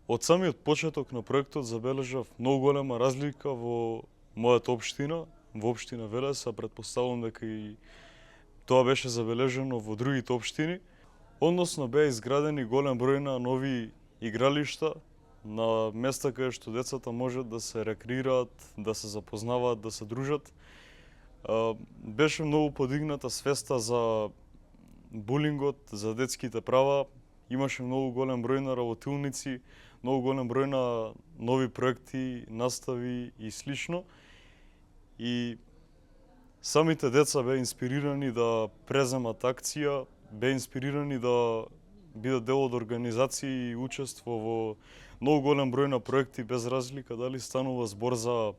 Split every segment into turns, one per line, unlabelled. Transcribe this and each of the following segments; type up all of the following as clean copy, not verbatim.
Од самиот почеток на проектот забележав многу голема разлика во мојата општина, во општина Велес, а претпоставувам дека и тоа беше забележано во другите општини. Односно беа изградени голем број на нови игралишта на места каде што децата можат да се рекреираат, да се запознаваат, да се дружат. Беше многу подигната свеста за булингот, за детските права. Имаше многу голем број на работилници, многу голем број на нови проекти, настави и слично. И самите деца беа инспирирани да преземат акција, беа инспирирани да бидат дел од организации и учество во многу голем број на проекти, без разлика дали станува збор за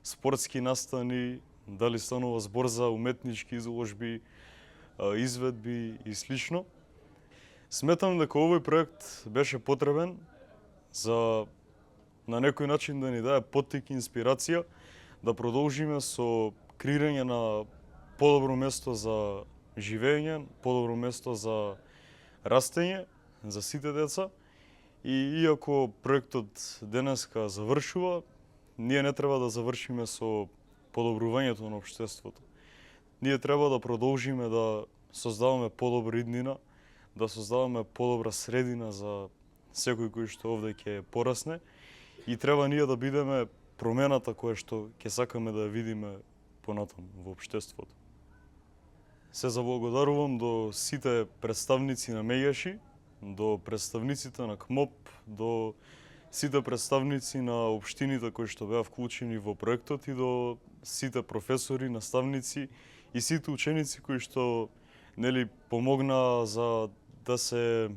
спортски настани, дали станува збор за уметнички изложби, изведби и слично. Сметам дека овој проект беше потребен за на некој начин да ни даде поттик и инспирација да продолжиме со креирање на подобро место за живење, подобро место за растење за сите деца. И иако проектот денеска завршува, ние не треба да завршиме со подобрувањето на општеството. Ние треба да продолжиме да создаваме подобра иднина, да создаваме подобра средина за секој кој што овде ќе порасне и треба ние да бидеме промената која што ќе сакаме да ја видиме понатаму во општеството. Се заблагодарувам до сите представници на Меѓаши, до представниците на КМОП, до сите представници на општините кои што беа вклучени во проектот и до сите професори, наставници и сите ученици кои што помогнаа за да се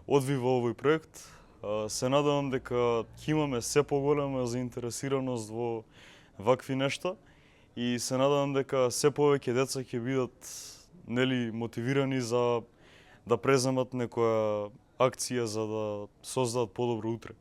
одвива овој проект. Се надевам дека ќе имаме се поголема заинтересираност во вакви нешта и се надевам дека се повеќе деца ќе бидат мотивирани за да преземат некоја акција за да создадат подобро утре.